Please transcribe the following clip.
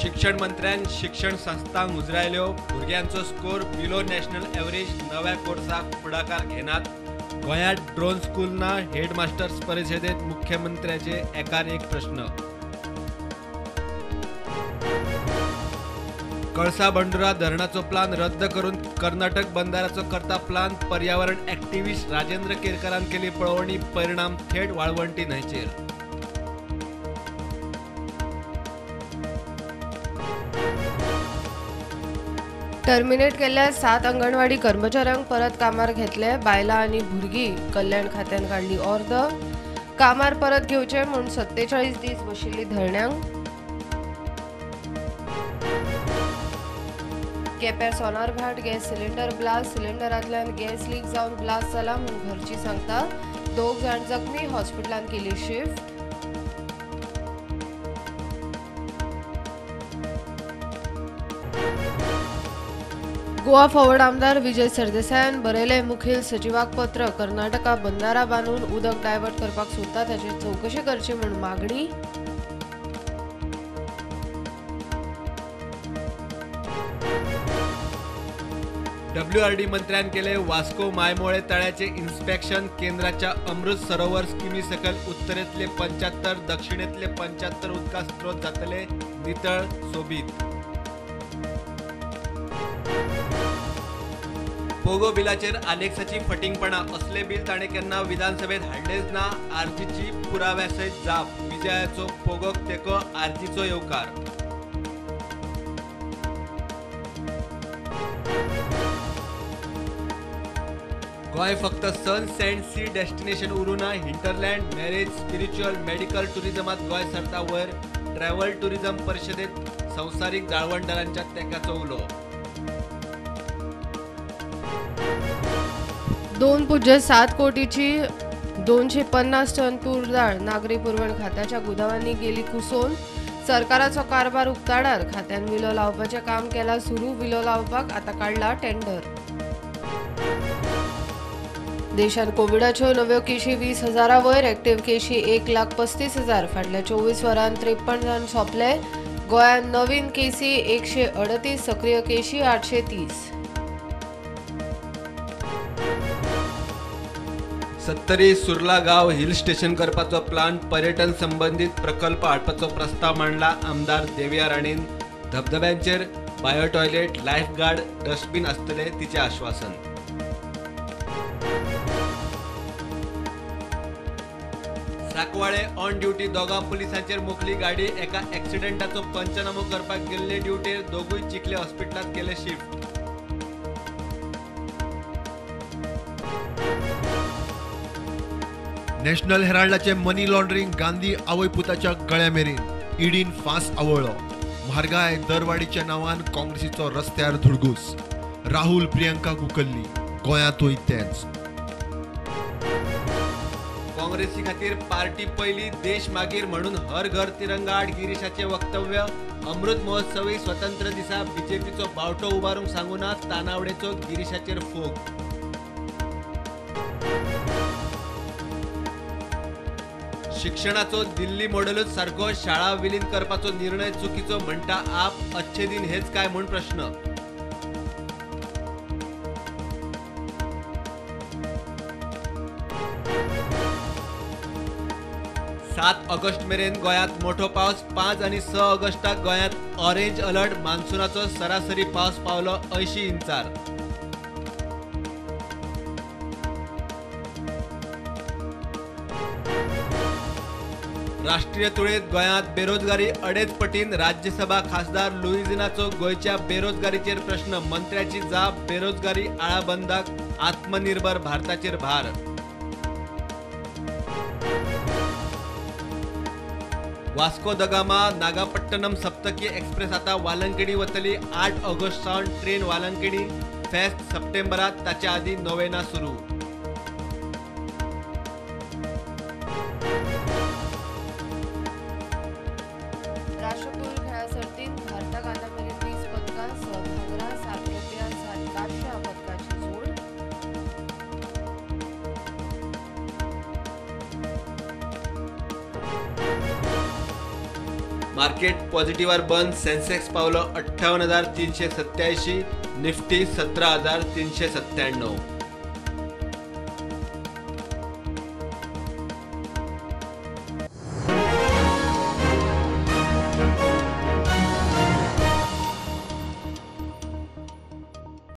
शिक्षण मंत्र्यान शिक्षण संस्थांक मुजरायल्यो, भुरग्यांचो स्कोर बिलो नॅशनल एव्हरेज, नव्या कोर्साक फुडाकार घेनात। गोंयांत ड्रोन स्कूल ना, हेडमास्टर्स परिशदेंत मुख्यमंत्र्याचे एकार एक प्रश्न। कळसा बंडुरा धरणाचो प्लान रद्द करून कर्नाटक बंदाराचो करता प्लान, पर्यावरण ॲक्टिव्हिस्ट राजेंद्र केरकरान केली पळोवणी, परिणाम थेट वाळवंटी न्हंयचेर। टर्मिनेट केल्ल्या 7 अंगणवाडी कर्मचाऱ्यांक परत कामार घेतले। बायलां आनी भुरगीं कल्याण खात्यान काडली ऑर्द, कामार परत घेवचे म्हूण 47 दीस बशिल्ली धरण्यांक। केप्यार सोनारभाट गॅस सिलिंडर ब्लास्ट, सिलिंडरांतल्यान गॅस लीक जावन ब्लास्ट जाला म्हूण घरची सांगता। 2 जाण जखमी, हॉस्पिटलांत केली शिफ्ट। गोवा फॉरवर्ड आमदार विजय सरदेसायान बरयलें मुखेल सचिवाक पत्र, कर्नाटका बंदारा बांदून उदक डायवर्ट करपाक सोदता ताचेर चवकशी करची म्हूण मागणी। डब्ल्यूआरडी मंत्र्यान केले वास्को मायमोळे तळ्याचे इन्स्पेक्शन, केंद्राच्या अमृत सरोवर स्किमी सकयल उत्तरेतले 75 दक्षिणेतले 75 उदका स्त्रोत जातले नितळ सोबीत। पोगो बिलाचेर आलेक्साची फटिंगपणा, असले बिल ताणें केन्ना विधानसभेत हाडलेच ना, आरजीची पुराव्या सयत जाप, विजयाचो पोगोक तेंको, आरजीचो येवकार। गोंय फक्त सन सँड सी डेस्टिनेशन उरूं ना, हिंटरलँड, मॅरेज, स्पिरिच्युअल, मेडिकल टुरिझमात गोंय सरता वयर, ट्रॅव्हल टुरिझम परिशदेत संवसारीक जाळवणदारांच्या तेंक्याचो उलो। 2.7 कोटीची 250 टन तूर दाळ नागरी पुरवण खात्याच्या गुदावांनी गेली कुसोवन, सरकाराचो कारभार उक्ताडार, खात्यान विलो लावपाचें काम केलां सुरू, विलो लावपाक आतां काडला टेंडर। देशांत कोविडाच्यो नव्यो केशी 20,000 वयर, एक्टिव्ह केशी 1,35,000, फाटल्या 24 वरांत 53 जाण सोंपले। गोंयांत नवीन केसी 138, सक्रीय केशी 830। सत्तरी सुर्ला गांव हिल स्टेशन करपाचो प्लान, पर्यटन संबंदीत प्रकल्प हाडपाचो प्रस्ताव मांडला आमदार देविया राणेन, धबधब्यांचेर bio toilet, life guard, dustbin आसतले तिचें आश्वासन। साकवाळे ऑन ड्युटी दोगां पुलिसांचेर मोखली गाडी, एका एक्सिडेंटाचो पंचनामो करपाक गेल्ले ड्युटेर दोगूय चिखले हॉस्पिटलांत केले शिफ्ट। नॅशनल हेराल्डाचे मनी लॉन्ड्रिंग गांधी आवय पुताच्या गळ्या मेरेन, ईडीन फांस आवळ्ळो। म्हारगाय दरवाडीच्या नांवान काँग्रेसीचो रस्त्यार धुडगूस, राहुल प्रियंका कुकल्ली, गोंयांतूय तेंच। काँग्रेसी खातीर पार्टी पयली देश मागीर म्हणून हर घर तिरंगा आड गिरीशाचें वक्तव्य, अमृत महोत्सवी स्वतंत्र दिसा बीजेपीचो बावटो उबारूंक सांगूना, तानावडेचो गिरीशाचेर फोग। शिक्षणाचो दिल्ली मॉडेलूच सारको, शाळा विलीन करपाचो निर्णय चुकीचो म्हणटा आप, अच्छे दिन हेच काय म्हूण प्रश्न। सात ऑगस्ट मेरेन गोंयांत मोठो पावस, 5 आनी 6 ऑगस्टाक गोंयांत ऑरेंज अलर्ट, मान्सूनाचो सरासरी पावस पावलो 80 इंचार। राष्ट्रीय तुळेत गोंयांत बेरोजगारी 2.5 पटीन, राज्यसभा खासदार लुईझिनाचो गोंयच्या बेरोजगारीचेर प्रश्न, मंत्र्याची जाप, बेरोजगारी आळाबंदाक आत्मनिर्भर भारताचेर भार। वास्को the Gama Nagapattinam सप्तकी एक्सप्रेस आता वालंकिणी वतली, 8 ऑगस्ट सावन ट्रेन वालंकिणी, फेस्त सप्टेंबरात, ताच्या आदी नोवेना सुरू। राष्ट्रकुल खेळा सर्तीत भारताक आतां मेरेन 20 पदकां, 6 भांगरा, 7 रुपया, 7 कांश्या पदकाची जोड। मार्केट पॉझिटिव्हर बंद. सेन्सेक्स पावलं 58,387, निफ्टी 17,397.